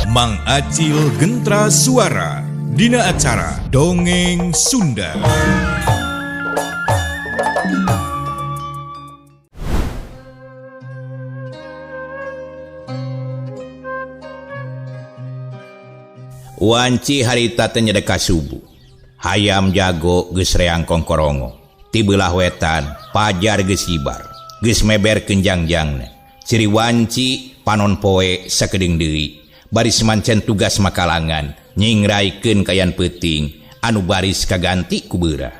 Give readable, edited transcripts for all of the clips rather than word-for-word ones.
Mang Acil Gentra Suara Dina acara Dongeng Sunda. Wanci harita teh nyedek ka subuh. Hayam jago geus reang kongkorongo. Ti beulah wetan pajar geus hibar. Geus meber kenjangjangna. Ciri wanci panon poe sakedeung deui. Baris mancen tugas makalangan nyingraikeun kayan peuting anu baris kaganti ku beurah.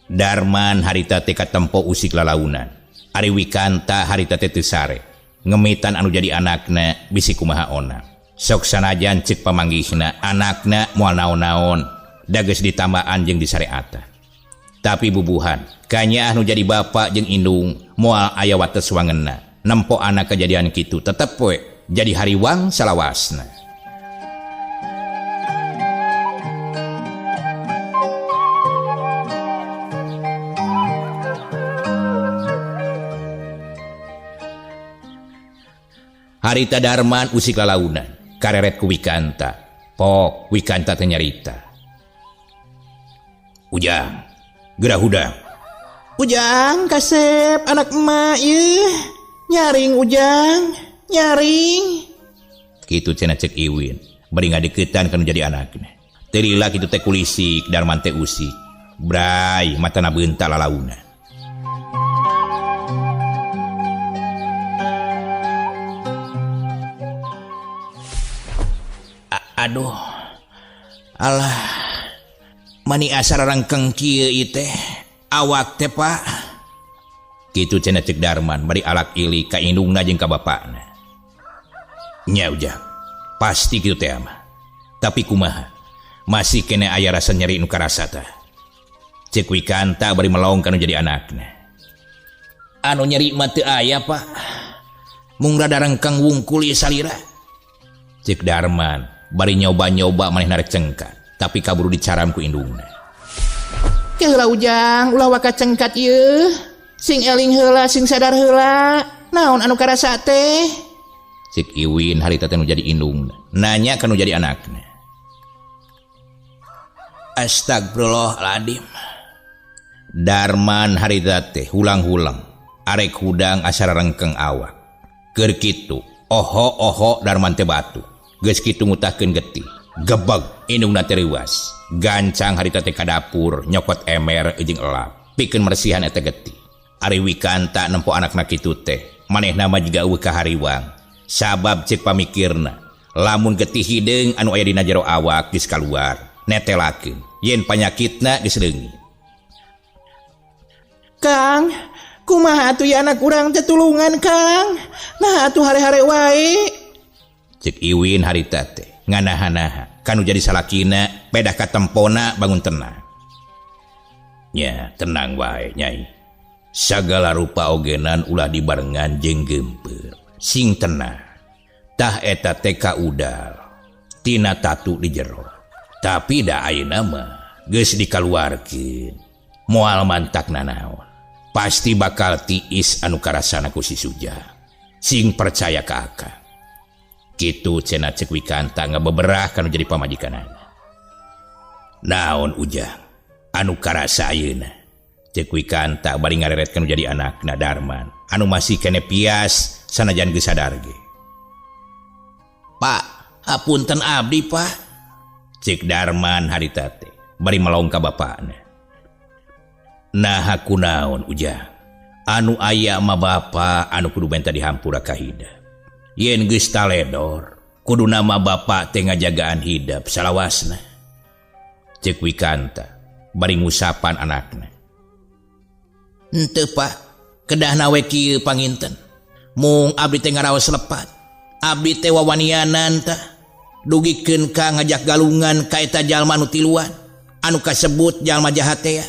Darman harita teh katempo usik lalaunan. Ari Wikanta harita teh teu sare. Ngemitan anu jadi anakna bisi kumaha ona. Sok sanajan ceuk pamanggihna anakna moal naon-naon da geus ditambaan jeung disareatan. Tapi bubuhan kanyaah nu jadi bapa jeung indung moal aya wates wangenna. Nempo anak kejadian kitu tetep we jadi hariwang salawasna. Harita Darman usik lalaunan kareret ku Wikanta. Pok Wikanta teh nyarita. Ujang, geura hudang. Ujang kasep anak emak ieu. Nyaring Ujang, nyaring. Kitu cenah ceuk Iwin, bari ngadeukeutan kana jadi anakna. Teu lila kitu teh kulisik Darman teh usik. Bray matana beunta lalaunan. Aduh, alah, mani asar rangkeng kieu ieu teh, awak teh Pak. Kitu cenah ceuk Darman bari alak ilik ka indungna jeung ka bapakna. Nya Ujang, pasti kitu teh mah. Tapi kumaha? Masih kene aya rasa nyeri nu karasa tah. Ceuk Wikanta bari melong ka nu jadi anakna. Anu nyeri mah teu aya Pak. Mung rada rengkeng wungkul ieu salira. Ceuk Darman bari nyoba-nyoba manehna rek cengkat, tapi kaburu dicaram ku indungna. Keheula Ujang, ulah waka cengkat ieu. Sing eling heula, sing sadar heula. Naon anu karasa teh? Cek Iwin harita teh nu jadi indungna, nanya ka nu jadi anakna. Astagfirullahaladzim. Darman harita teh hulang-hulang, arek hudang asara rengkeng awak. Keur kitu, oho-oho Darman teh batu. Geus kitu ngutahkeun getih. Gebeg indungna teh reuas. Gancang harita teh ka dapur nyokot emer jeung elap. Pikeun mersihan eta getih. Ari Wikanta nempo anakna kitu teh, manehna mah jiga eueuh kahariwang. Sabab ceuk pamikirna, lamun getih hideung anu aya dina jero awak geus kaluar, netelakeun yen panyakitna geus leungit. Kang, kumaha atuh ya anak urang teh tulungan, Kang? Nah atuh hare-hare wae. Ceuk Iwin harita teh nganaha-naha kanu jadi salakina pedah katempona bangun tenang. Nya tenang wae Nyai. Sagala rupa ogenan ulah dibarengan jeung geumpeur. Sing tenang. Tah eta teh kaudal tina tatu di jero. Tapi da ayeuna mah geus dikaluarkeun. Moal mantak nanaon. Pasti bakal tiis anu karasana ku si Suja. Sing percaya ka akang. Kitu cenah ceuk Wikanta ngabeberah kanu jadi pamajikanana. Naon Ujang anu karasa ayeuna? Ceuk Wikanta bari ngareret kanu jadi anakna Darman anu masih kene pias sanajan geus sadar ge. Pak, hapunten abdi Pak. Ceuk Darman harita teh bari melong ka bapakna. Naha kunaon Ujang? Anu aya mah bapa anu kudu menta dihampura ka hidep. Yen geus taledor, kudu nama bapa teh ngajagaan hidep salawasna. Ceuk Wikanta bari ngusapan anakna. Henteu Pak, kedahna we kieu panginten. Mung abdi teh ngaraos lepat. Abdi teh wawanianan tah. Dugikeun ka ngajak galungan ka eta jalma anu tiluan, anu kasebut jalma jahat teh,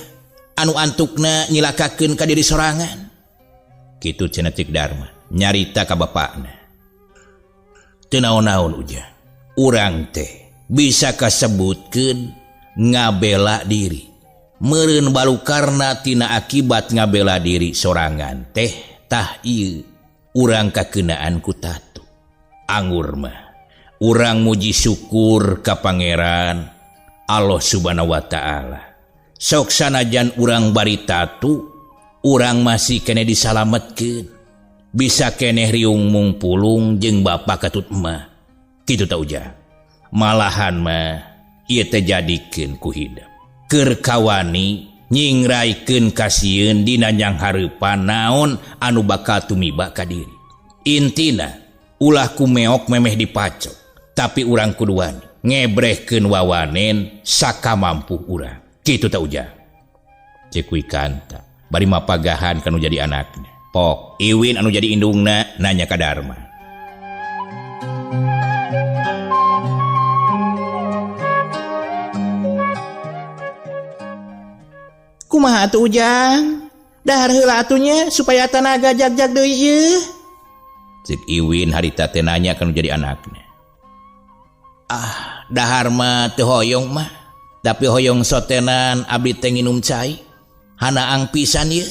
anu antukna nyilakakeun ka diri sorangan. Kitu cenah ceuk Darma nyarita ka bapakna. Teu naon-naon Ujang, urang teh bisa kasebutkeun ngabela diri. Meureun balukarna tina akibat ngabela diri sorangan teh tah ieu urang kakeunaan ku tatu. Anggur mah Urang muji syukur ka Pangeran Allah Subhanahu wa Ta'ala. Sok sanajan urang bari tatu, urang masih keneh disalametkeun. Bisa keneh riung mungpulung jeung bapa katut emah. Kitu ta Ujang. Malahan mah ieu teh jadikeun ku hidep. Keur kawani nyingraikeun kasieun dina nyanghareupan naon anu bakal tumiba ka diri. Intina ulah ku meok memeh dipacok, tapi urang kuduan ngebrehkeun wawanen sakamampu urang. Kitu ta Ujang. Cek Wikanta bari mapagahan kanu jadi anakna. Pok Iwin anu jadi indungna nanya ka Darma. Kumaha atuh Ujang? Dahar heula atunya supaya tanaga jag-jag deui ieu. Cek Iwin harita teh nanya kanu jadi anakna. Ah, dahar mah teu hoyong mah. Tapi hoyong sotenan abdi teh nginum cai. Hanaang pisan ieu.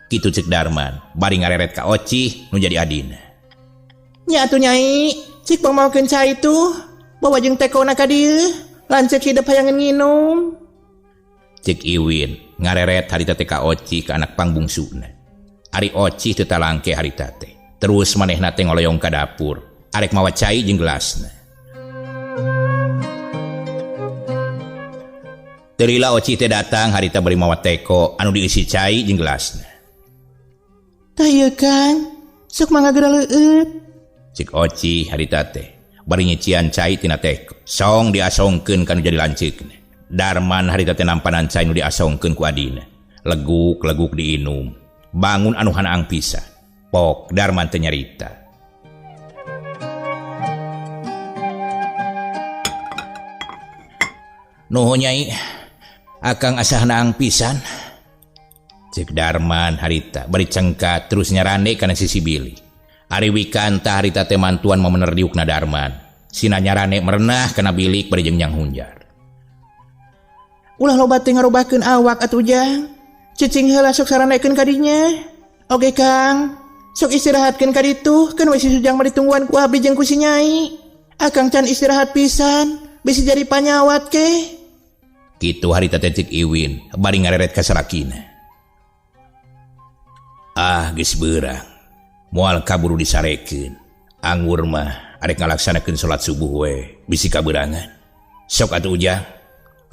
Kitu cek Darman bari ngareret ka Ocih nu jadi adina. Nya atuh Nyai, cik pangmaokeun cai tuh. Bawa jeung tekona ka dieu. Lanceuk hidep hayangeun nginum. Cek Iwin ngareret harita teh ka Ocih ka anak pangbungsuna. Ari Ocih teu talangke harita teh. Terus manehna teh ngoloyong ka dapur, arek mawa cai jeung gelasna. Teu lila Ocih teh datang harita bari mawa teko anu diisi cai jeung gelasna. Tah ieu Kang, sok mangga geura leueut. Cek Ocih harita teh bari nyician cai tina teko. Song diasongkeun ka nu jadi lanceukna. Darman harita teh nampanan cai nu diasongkeun ku adina. Leguk-leguk diinum. Bangun anu hanaang pisan. Pok Darman teh nyarita. Nuhun Nyai, akang asa hanaang pisan. Cek Darman harita bari cengkat terus nyarande kana sisi bilik. Ari Wikanta harita teh mantuan memener diukna Darman. Sina nyarande merenah kana bilik bari jeung nyang hunjar. Ulah loba teh ngarobahkeun awak atuh Ujang. Cicing heula sok sarandekeun ka dinya. Oke Kang, sok istirahatkeun ka ditu, keun we si Sujang mah ditungguan ku abdi jeung ku si Nyai. Akang can istirahat pisan, bisi jadi panyawat ke. Kitu harita teh cek Iwin bari ngareret ka salakina. Ah geus beurang, moal kaburu disarekeun. Anggur mah arek ngalaksanakeun salat subuh we, bisi kabeurangan. Sok atuh Ujang,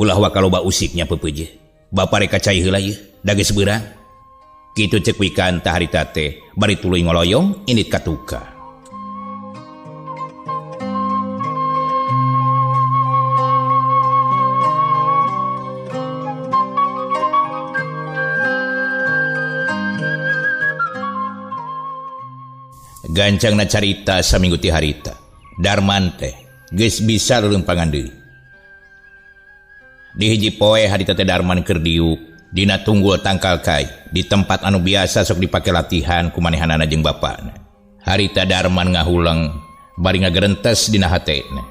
ulah waka loba usiknya peupeujeuh. Bapa rek ka cai heula ieu, da geus beurang. Kitu cek Wikanta harita teh bari tuluy ngoloyong indit ka tukang. Gancangna carita saminggu ti harita. Darman teh geus bisa leuleumpangan deui. Di hiji poe harita teh Darman keur diuk dina tunggul tangkal kai di tempat anu biasa sok dipake latihan ku manehanana jeung bapana. Harita Darman ngahuleng bari ngagerentes dina hatena.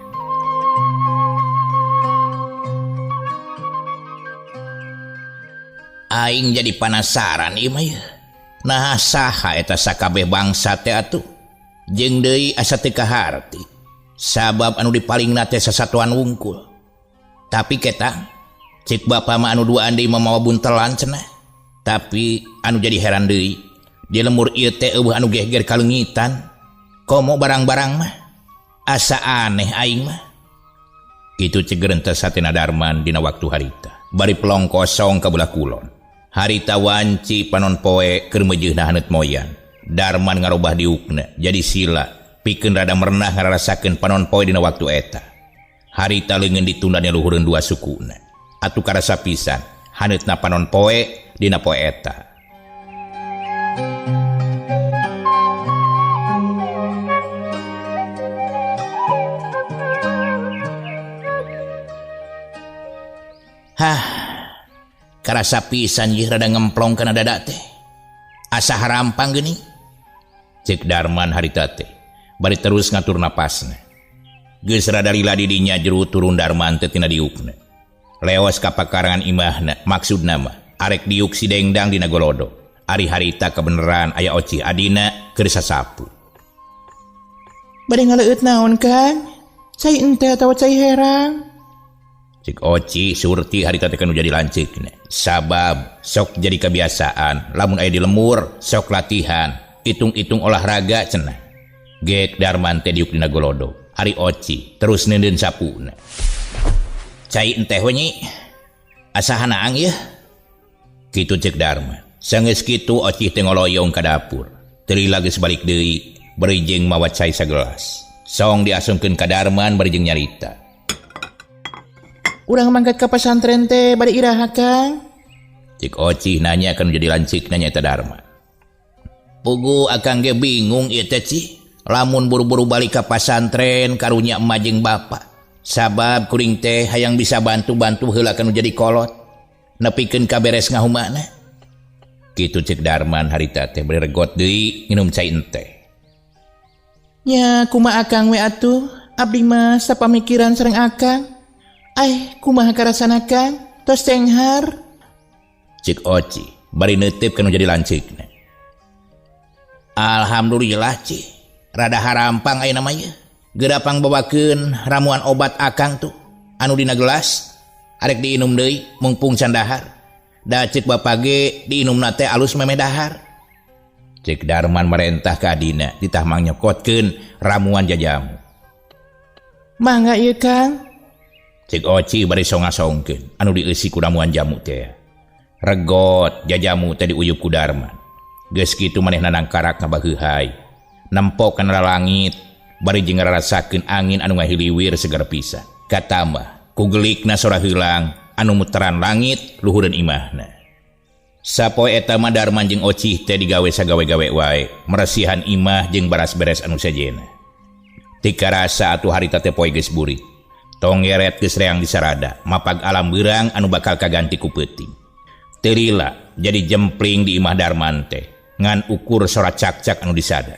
Aing jadi panasaran ieu mah. Nah saha eta sakabeh bangsa teh atuh? Jeung deui asa teu kaharti. Sabab anu dipalingna teh sasatuan wungkul. Tapi ketang cek bapa mah anu duaan deui mamawa buntelan cenah. Tapi anu jadi heran deui, di lemur ieu teh eueuh anu geger kaleungitan. Komo barang-barang mah asa aneh aing mah. Kitu cek gerentes hatena Darman dina waktu harita. Bari pelong kosong ka belah kulon. Harita wanci panon poe keur meujeuhna haneut moyan. Darman ngarobah diukna jadi sila pikeun rada merenah ngararasakeun panon poe dina waktu eta. Harita leungeun ditunda luhureun dua sukuna. Atuh karasa pisan haneutna panon poe dina poe eta. Hah, karasa pisan yeuh rada ngemplong kana dada teh. Asa harampang geuning. Cek Darman harita teh bari terus ngatur napasna. Geus rada lila di dinya jero turun Darman teh tina diukna. Leos ka pakarangan imahna, maksudna mah arek diuk si Dengdang dina golodo. Ari harita kebeneran aya Ocih adina keur sasapu. Bade ngaleueut naon Kang? Cai ente atawa cai herang? Cik Oci Surti harita teh nu jadi lanceukna. Sabab sok jadi kebiasaan lamun aya di lemur sok latihan hitung-hitung olahraga cenah. Gek Darman teh diuk dina golodo. Ari Oci terus neundeun sapuna. Cai enteh we nyi. Asa hanaang yeuh. Kitu cek Darman. Sanggeus kitu Oci teh ngoloyong ka dapur. Teu lila geus balik deui bari jeung mawa cai sagelas. Song diasungkeun ka Darman bari jeung nyarita. Urang mangkat ka pasantren teh bari iraha Kang? Cik Oci nanya kan jadi lanceukna nyaeta Darman. Pugu akang ge bingung ieu teh Ci. Lamun buru-buru balik ka pasantren karunya emak jeung bapa. Sabab kuring teh hayang bisa bantu-bantu heula kanu jadi kolot. Nepikeun ka beres ngahumana. Kitu cek Darman harita teh bari regot deui nginum cai enteh. Nya kumaha akang we atuh? Abdi mah sapamikiran sareng akang. Ai kumaha karasana Kang? Tos cenghar. Cik Oci bari neuteup kanu jadi lanceukna. Alhamdulillah Ci, rada harampang ayeuna mah ieu. Geura pangbawakeun ramuan obat akang tuh anu dina gelas arek diinum deui mungpung can dahar. Da cek bapa ge diinumna teh alus memeh dahar. Cek Darman marentah ka adina ditah mangyokotkeun ramuan jajamu. Mangga ieu Kang. Cek Oci bari songasongkeun anu dieusi ku ramuan jamu teh. Regot jajamu teh diuyup ku Darman. Geus kitu manehna nangkarak ngabaheuhai. Nempok kana langit bari jeung ngarasakeun angin anu ngahiliwir seger pisan. Katambah ku gelikna sora heulang anu muteran langit luhureun imahna. Sapoe eta mah Darman jeung Oci teh digawe sagawe-gawe wae, meresihan imah jeung baras-beres anu sejenna. Teu karasa atuh harita teh poe geus burit. Tonggeret geus reang disarada, mapag alam beurang anu bakal kaganti ku peuting. Teu lila jadi jempling di imah Darman teh, ngan ukur sora cak-cak anu disada.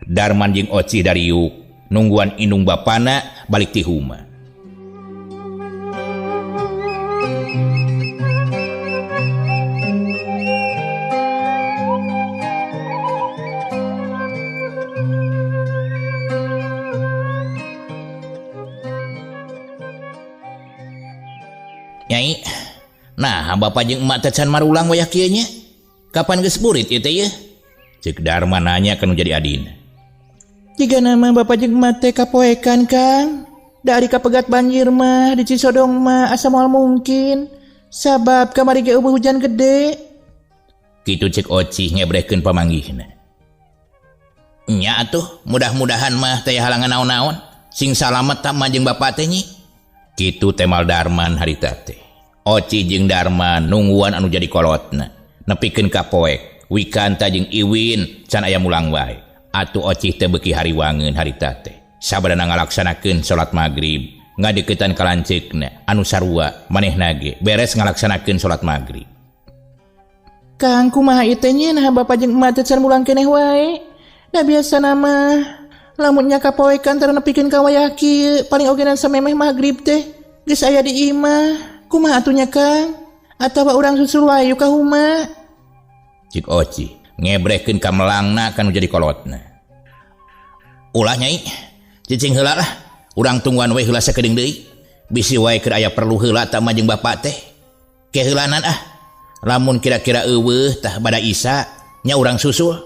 Darman jeung Oci dariuk nungguan indung bapana balik ti huma. Nyai, nah bapak jeung emak teh can marulang wayah kieu nya. Kapan geus burit ieu teh yeuh? Cek Darman nanya kanu jadi adina. Jiga nama bapak jeung emak teh kapoekan Kang. Da ari kapegat banjir mah di Cisodong mah asa moal mungkin. Sabab kamari ge eueuh hujan gede. Kitu cek Oci ngebrehkeun pamanggihna. Nya atuh, mudah-mudahan mah teh halangan naon-naon. Sing salamet tah emak jeung bapak teh nyi. Kitu temal Darman harita teh. Oci jeung Darman nungguan anu jadi kolotna. Nepikeun ka poek, Wikanta jeung Iwin can aya mulang wae. Atuh Oci teh beuki hariwangeun harita teh. Sabadana ngalaksanakeun salat magrib, ngadeukeutan ka lanceukna anu sarua manehna ge beres ngalaksanakeun salat magrib. Kang kumaha ieu teh nya naha bapa jeung emak teh can mulang keneh wae. Da biasana mah lamun nya kapoekan tara nepikeun ka wayah kieu paling ogenan samemeh magrib teh geus aya di imah. Kumaha atuh nya Kang? Atawa urang susul wae ka huma? Cik Oci ngebrehkeun ka melangna kanu jadi kolotna. Ulah nyai, cicing heula lah. Urang tungguan we heula sakedeung deui. Bisi wae keur aya perlu heula tah mah jeung bapa teh. Keheulanan ah. Lamun kira-kira eueuh tah bada Isa nya urang susul.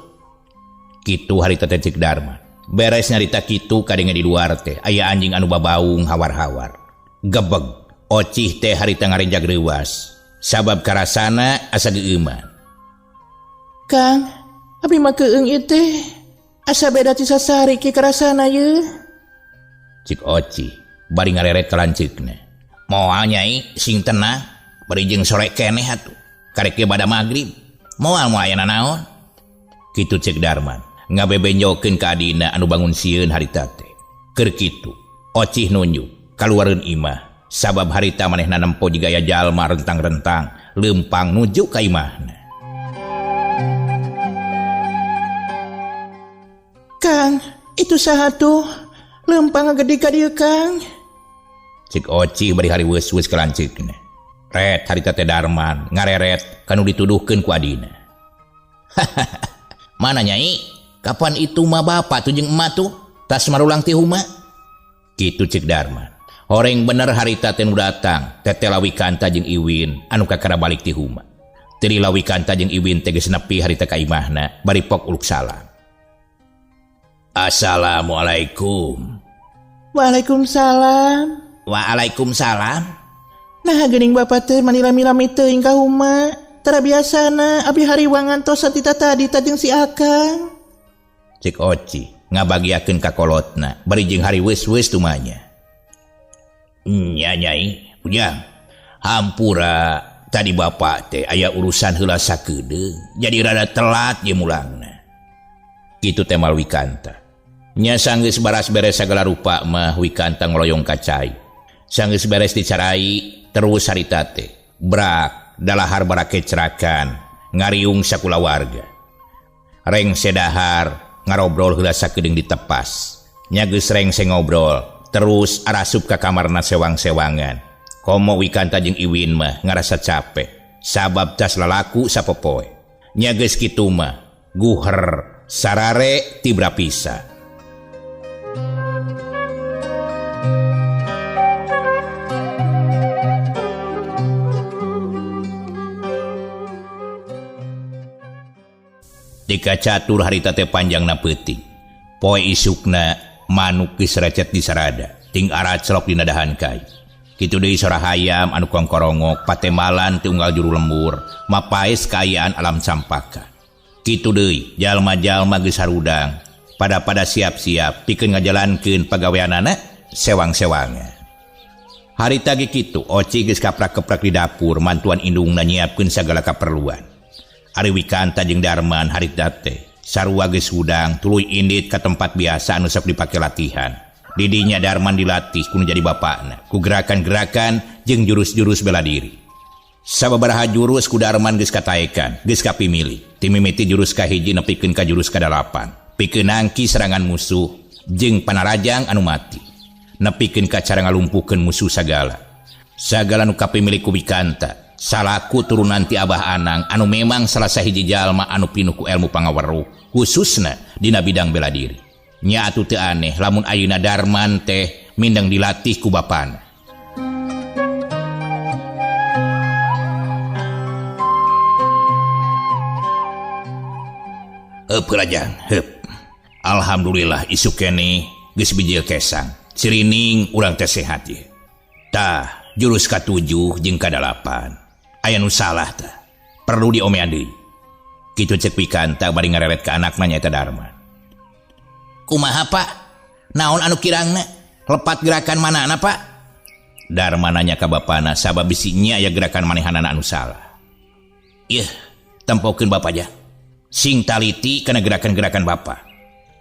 Kitu harita teh cik Darman. Beres nyarita kitu kadenge di luar teh aya anjing anu babaung hawar-hawar. Gebeg Ocih teh harita ngarenjag reuwas. Sabab karasana asa geueuman. Kang, abi mah keung ieu teh. Asa beda ti sasari ki karasana yeuh. Cik Oci bari ngareret ka lanceukna. Moal nyai sing tenang bari jeung sore keneh atuh. Karek ge bada magrib. Moal moal aya nanaon. Kitu cek Darman ngabebenjokeun ka adina anu bangun sieun harita teh. Keur kitu Ocih nunjuk kaluareun imah. Sabab harita manehna nempo jiga aya jalma rentang-rentang leumpang nuju ka imahna. Kang, itu saha tuh? Leumpang ngagede ka dieu Kang. Cik Oci bari hariweus-weus ka lanceukna. Ret harita teh Darman ngareret kanu dituduhkeun ku adina. Mana nyai? Kapan itu mah bapa tuh jeung emak tuh? Tas marulang ti huma. Kitu cek Darman. Horeng bener harita teh nu datang, teteh Wikanta jeung Iwin anu kakara balik ti huma. Teu lila Wikanta jeung Iwin teh geus nepi harita ka imahna bari pok uluk salam. Assalamualaikum. Waalaikumsalam. Waalaikumsalam. Nah geuning bapak teh mani lami-lami teuing ka huma. Tara biasana abdi hariwang ngantosan ti tadi jeung si Akang. Cek Oci ngabagiakeun ka kolotna bari jeung hariweus-weus tumanya. Nya nyai, ujang. Hampura tadi bapak teh aya urusan heula sakedeung, jadi rada telat ye mulangna. Kitu teh mal Wikanta. Nya sanggeus baras beres sagala rupa mah Wikanta ngoloyong ka cai. Sanggeus beres dicarai terus harita teh. Brak dalahar barakecrakan ngariung sakulawarga. Rengse dahar ngarobrol heula sakedeung ditepas. Nya geus rengse ngobrol terus arasup ka kamarna sewang-sewangan. Komo Wikanta jeung Iwin mah ngarasa capek sabab tas lalaku sapopoe. Nya geus kitu mah guher sarare tibra pisa. Dika catur harita teh panjangna peuting. Poe isukna manuk geus recet di sarada, ting araclok dina dahan kai. Kitu deui sora hayam anu kongkorongok patemalan ti unggal juru lembur, mapaes kaayaan alam campaka. Kitu deui jalma-jalma geus harudang, pada-pada siap-siap pikeun ngajalankeun pagaweanana sewang-sewangan. Harita ge kitu, Oci geus kaprak-keprak di dapur mantuan indungna nyiapkeun sagala kaperluan. Ari Wikanta jeung Darman harita teh sarua geus hudang tuluy indit ka tempat biasa anu sok dipake latihan. Didinya Darman dilatih ku nu jadi bapakna, ku gerakan-gerakan jeung jurus-jurus bela diri. Sababaraha jurus ku Darman geus kataekan, geus kapimilih. Ti mimiti jurus kahiji nepikeun ka jurus kadalapan. Pikeun nangki serangan musuh jeung panarajang anu mati. Nepikeun ka cara ngalumpuhkeun musuh sagala. Sagala nu kapimilih ku Wikanta salaku turunan ti Abah Anang anu memang salah sahiji jalma anu pinuh ku ilmu pangaweruh khususna dina bidang bela diri. Nya atuh teu aneh lamun ayeuna Darman teh mindeng dilatih ku bapana. Heup rajang, heup. Alhamdulillah isuk keneh geus bijil kesang. Cirining urang teh sehat ye. Tah, jurus ka-7 jeung ka-8. Aya nu salah tah. Perlu diomean deui. Kitu cek Wikanta bari ngareret ka anakna nyaeta Darman. Kumaha Pak? Naon anu kirangna? Lepat gerakan manana Pak? Darman nanya ka bapana sabab bisi nya aya gerakan manehanana anu salah. Yeuh, tempokeun bapa ja. Sing taliti kana gerakan-gerakan bapa.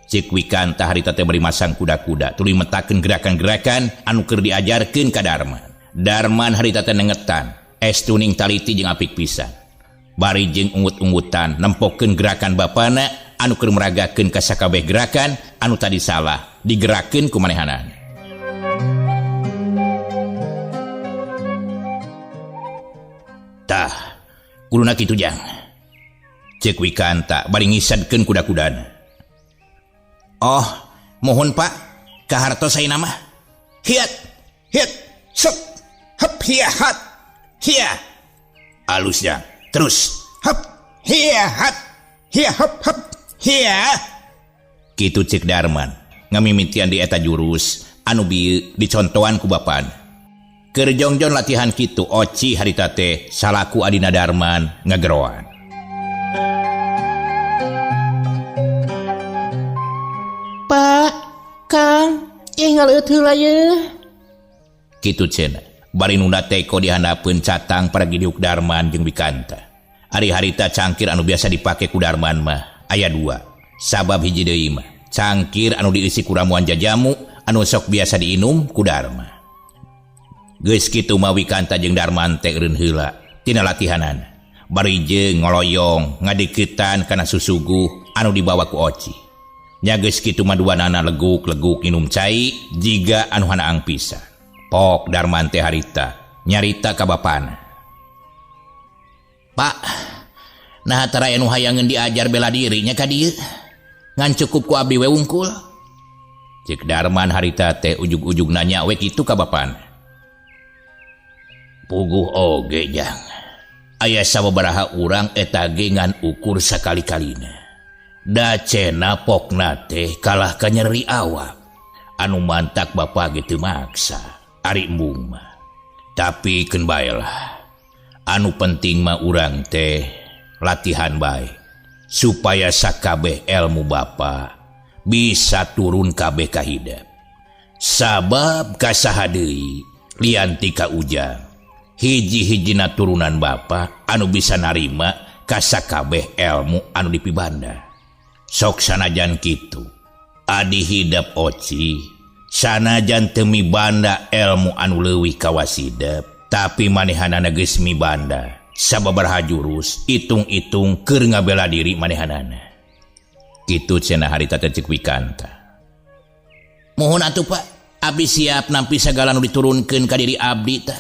Cek Wikanta harita teh bari masang kuda-kuda tuluy metakeun gerakan-gerakan anu keur diajarkeun ka Darman. Darman harita teh nengetan. Es tuning taliti jeung apik pisan. Bari jeung ungut-ungutan nempokeun gerakan bapana anu keur meragakeun ka sakabeh gerakan anu tadi salah digerakeun ku manehanana. Tah, kuduna kitu jang. Cek Wikanta bari ngisadkeun kuda-kudana. Oh, mohon Pak, kahartos ayeuna mah. Hiat, hiat, sep, hep hiat. Hia. Alus jang. Terus hep hia hat. Hia hep hep hia. Kitu cek Darman ngamimitian di eta jurus anu bieu dicontohan ku bapana. Keur jongjon latihan kitu Oci harita teh salaku adina Darman ngageroan. Pak, Kang, ieu ngaleut heula ye. Kitu cenah. Bari nunda teko dihandapeun catang paragi diuk Darman jeung Wikanta. Ari harita cangkir anu biasa dipake ku Darman mah aya dua. Sabab hiji deui mah cangkir anu diisi ku ramuan jajamu anu sok biasa diinum ku Darman. Geus kitu mah Wikanta jeung Darman teh eureun heula tina latihanana. Bari jeung ngoloyong ngadeuketan kana susuguh anu dibawa ku Oci. Nya geus kitu mah duanana leguk-leguk nginum cai jiga anu hanaang pisan. Pok Darman teh harita nyarita ka bapana. Pak, nah tara anu hayangeun diajar bela diri nya ka dieu. Ngan cukup ku abdi we wungkul. Cek Darman harita teh ujug-ujug nanya we kitu ka bapana. Puguh oge jang. Aya sababaraha urang eta ge ngan ukur sakali-kalina. Da cenah pokna teh kalah ka nyeri awak. Anu mantak bapa ge teu maksa. Ari embung mah. Tapi keun bae lah. Anu penting mah urang teh latihan bae supaya sakabeh ilmu bapa bisa turun kabeh ka hidep. Sabab kasaha deui lian ti ka Ujang. Hiji-hijina turunan bapa anu bisa narima kasakabeh ilmu anu dipibanda. Sok sanajan kitu adi hidep Oci sanajan teu mibanda ilmu anu leuwih kawasidep, tapi manehanana geus mibanda sababaraha jurus itung-itung keur ngabela diri manehanana. Kitu cenah harita teh cek Wikanta. Mohon atuh Pak, abdi siap nampi sagala nu diturunkeun ka diri abdi tah.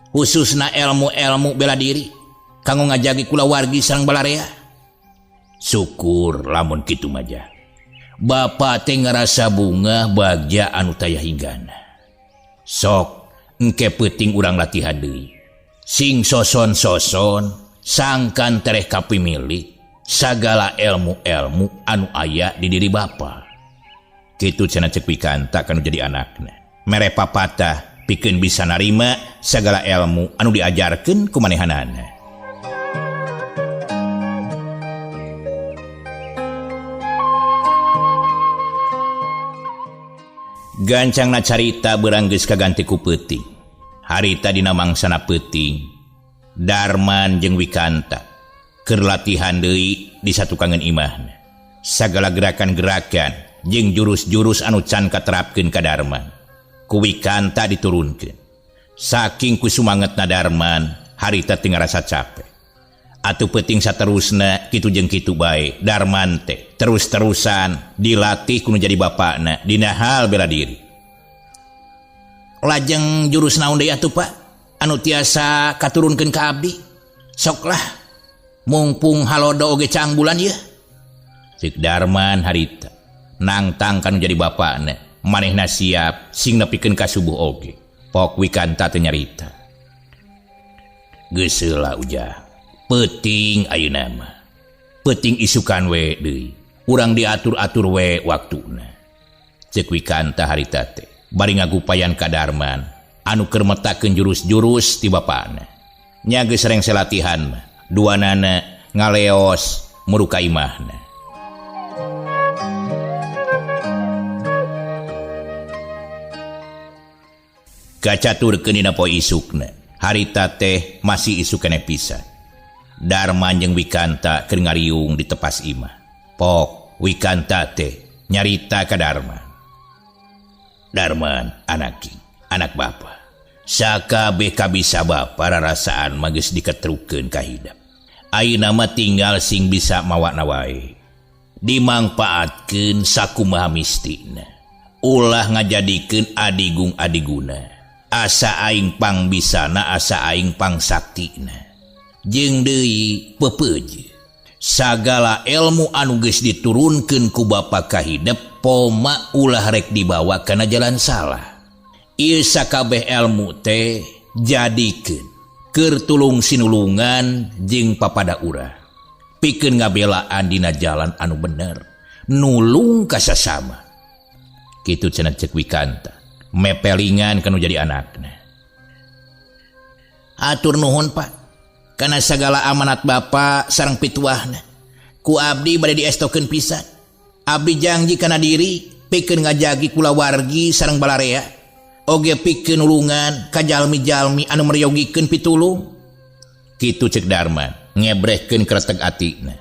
Khususna ilmu-ilmu bela diri kanggo ngajagi kulawargi sareng balarea. Syukur lamun kitu mah jah. Bapa teh ngarasa bungah bagja anu taya hinggana. Sok engke peuting urang latihan deui. Sing soson-soson sangkan tereh kapimilik sagala ilmu-ilmu anu aya di diri bapa. Kitu cenah cek Wikanta kanu jadi anakna. Mere papatah pikeun bisa narima sagala ilmu anu diajarkeun ku manehanana. Gancangna carita beurang geus kaganti ku peuting. Harita dina mangsana peuting, Darman jeung Wikanta keur latihan deui di satukangeun imahna. Sagala gerakan-gerakan jeung jurus-jurus anu can katerapkeun ka Darman ku Wikanta diturunkeun. Saking ku sumangetna Darman harita teu ngarasa capek. Atuh peuting saterusna kitu jeung kitu bae Darman teh terus-terusan dilatih ku nu jadi bapakna dina hal bela diri. Lajeng jurus naon deui atuh Pak anu tiasa katurunkeun ka abdi? Sok lah mungpung halodo oge caang bulan ieu. Cek Darman harita nangtang kanu jadi bapakna. Manehna siap sing nepikeun ka subuh oge. Pok Wikanta teh nyarita. Geus heula Ujang. Peuting ayeuna mah. Peuting isukan we deui. Urang diatur-atur we waktuna. Cek Wikanta harita teh bari ngagupayan ka Darman anu keur metakeun jurus-jurus ti bapana. Nya geus rengse latihan mah. Duanana ngaleos muru ka imahna. Kacaturkeun dina poe isukna. Harita teh masih isuk keneh pisan. Darman jeung Wikanta keur ngariung di tepas imah. Pok Wikanta teh nyarita ka Darman. Darman anak king, anak bapa. Sakabeh kabisa bapa rarasaan mah geus diketrukeun ka hidep. Ayeuna mah tinggal sing bisa mawana wae. Dimangpaatkeun sakumaha mistina. Ulah ngajadikeun adigung adiguna. Asa aing pang bisana, asa aing pang saktina. Jeung deui peupeuje. Sagala ilmu anu geus diturunkeun ku bapa ka hidep poma ulah rek dibawa kana jalan salah. Ieu sakabeh ilmu teh jadikeun keur tulung sinulungan jeung papada urang. Pikeun ngabelaan dina jalan anu bener, nulung ka sasama. Kitu cenah cek Wikanta mepelingan kanu jadi anakna. Atur nuhun Pak kana sagala amanat bapa sareng pituahna. Ku abdi bade diestokeun pisan. Abdi janji kana diri pikeun ngajagi kulawargi sareng balarea. Oge pikeun nulungan ka jalmi-jalmi anu meryogikeun pitulung. Kitu cek Darman ngebrehkeun kreteg atina.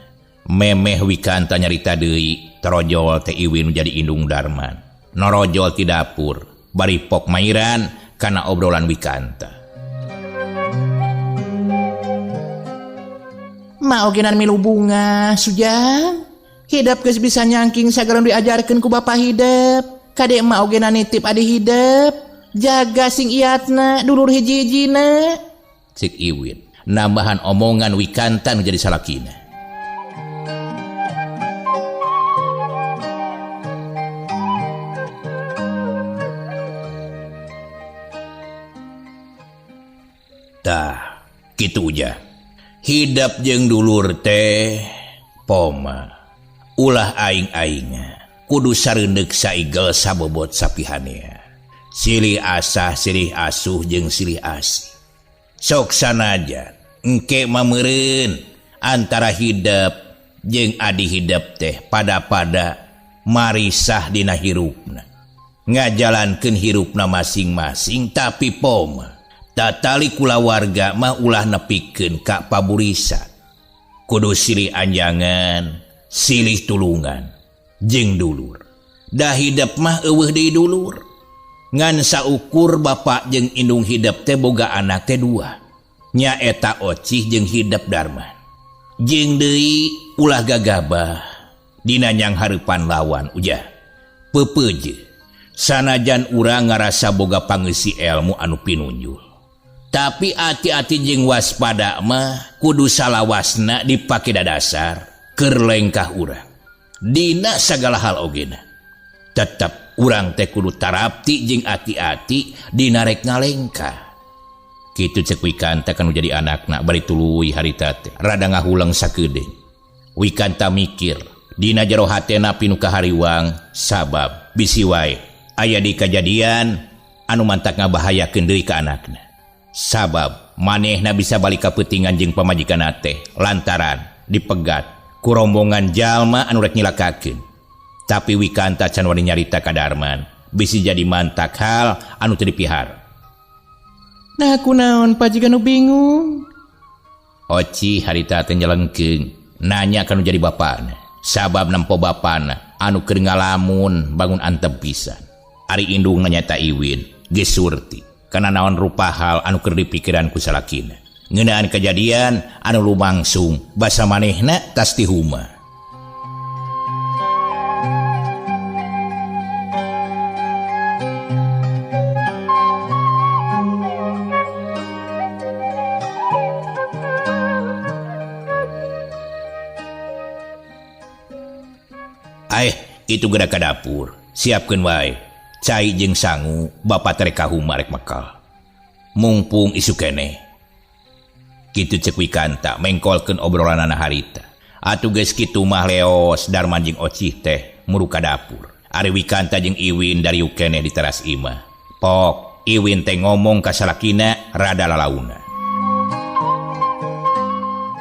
Memeh Wikanta nyarita deui torojol teh Iwin jadi indung Darman. Norojol ti dapur bari pok mairan kana obrolan Wikanta. Ma ogenan milu bunga Sujang. Hidep geus bisa nyangking sagala nu diajarkeun ku bapa hidep. Kade ma ogenan nitip adi hidep. Jaga sing iatna dulur hiji-hijina. Cek Iwin nambahan omongan Wikanta nu jadi salakina. Tah, kitu ujang. Hidep jeung dulur teh poma. Ulah aing-ainga. Kudu sareundeuk saigel sabobot sapihanea. Silih asah, silih asuh jeung silih asih. Sok sanajan engke mameureun antara hidep jeung adi hidep teh pada-pada marisah dina hirupna. Ngajalankeun hirupna masing-masing tapi poma tatali kulawarga mah ulah nepikeun ka paburisan. Kudu silih anjangan, silih tulungan jeung dulur. Da hidep mah eueuh deui dulur. Ngan saukur bapak jeung indung hidep teh boga anak teh dua. Nyaeta Ocih jeung hidep Darman. Jeung deui ulah gagabah dina nyang hareupan lawan ujah. Peupeuje sanajan urang ngarasa boga pangeusi ilmu anu pinunjul. Tapi ati-ati jeung waspada mah kudu salawasna dipake dadasar keur lengkah urang. Dina sagala hal ogena. Tetep urang teh kudu tarapti jeung ati-ati dina rek ngalengkah. Kitu cek Wikanta kanu jadi anakna bari tuluy harita teh rada ngahuleng sakedeung. Wikanta mikir dina jero hatena pinu kahariwang sabab bisi wae aya di kajadian anu mantak ngabahayakeun deui ka anakna. Sabab manehna bisa balik ka peutingan jeung pamajikanna teh lantaran dipegat ku rombongan jalma anu rek nyilakakeun. Tapi Wikanta can wani nyarita ka Darman bisi jadi mantak hal anu teu dipihar. Nah kunaon pajikan nu bingung. Oci harita teh nyelengkeung nanya kanu jadi bapana. Sabab nempo bapana anu keur ngalamun bangun antep pisan. Ari indung nanyata Iwin geus surti kana naon rupa hal anu keur dipikiran ku salakina. Ngeunaan kejadian anu lumangsung basa manehna tas ti huma. Itu gerak ke dapur, siapkeun wae. Cai jeung sangu, bapak terek ka huma rek mekal. Mungpung isu keneh. Kitu cek Wikanta mengkolkeun obrolanana harita. Atuh geus kitu mah leos Darman jeung Ocih teh muru ka dapur. Ari Wikanta jeung Iwin dariuk keneh di teras imah. Pok, Iwin teh ngomong ka salakina rada lalauna.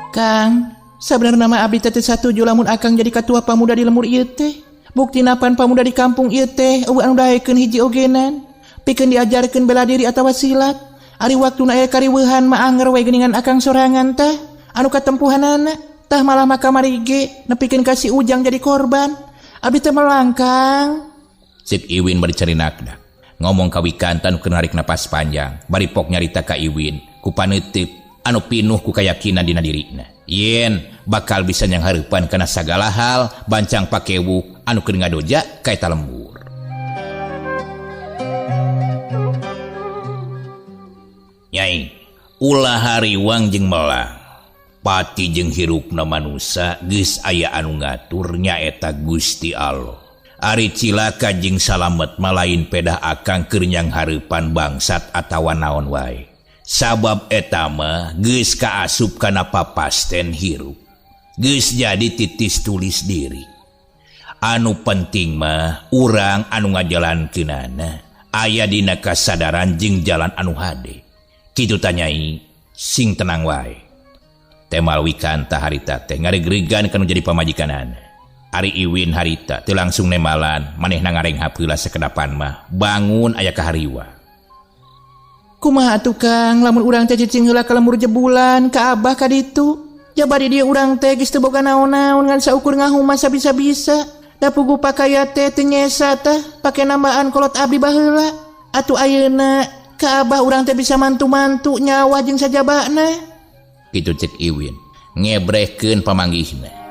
Kang, sabenerna mah abdi teh teu satuju lamun akang jadi katua pamuda di lemur ieu teh. Bukti napan pamuda di kampung ieu teh eueuh anu daekeun hiji ogenan. Pikeun diajarkeun bela diri atawa silat. Ari waktuna aya kariweuhan mah anger we geuningan akang sorangan tah. Anu katempuhanana tah malah mah kamari ge nepikeun ka si Ujang jadi korban. Abdi teh melangkang. Cek Iwin bari carinakna. Ngomong ka Wikanta nu keur narik napas panjang, bari pok nyarita ka Iwin ku paneuteup anu pinuh ku kayakinan dina dirina. Yen bakal bisa nyang hareupan kana sagala hal bancang pakewu anu keur ngadoja ka eta lembur. Nyai, ulah hariwang jeung melang. Pati jeung hirupna manusa geus aya anu ngatur nyaeta Gusti Allah. Ari cilaka jeung salamet mah lain pedah akang keur nyang hareupan bangsat atawa naon wae. Sabab eta mah geus kaasup kana papasten hirup. Geus jadi titis tulis diri. Anu penting mah urang anu ngajalankeunana aya dina kasadaran jeung jalan anu hade. Kitu tanyai sing tenang wae. Temal Wikanta harita teh ngaregregan kanu jadi pamajikanana. Ari Iwin harita teu langsung nemalan manehna ngarenghap heula sakedapan mah bangun aya kahariwa. Kumaha atuh Kang lamun urang teh cicing heula ka lembur jebulan ka abah ka ditu. Ja bari dieu urang teh geus teu boga naon-naon ngan saukur ngahuma sabisa-bisa. Da puguh pakaya teh teu nyesa tah pake nambaan kolot abdi baheula. Atuh ayeuna ka abah urang teh bisa mantu-mantu nyawa jeung sajabana. Kitu cek Iwin ngebrehkeun pamanggihna.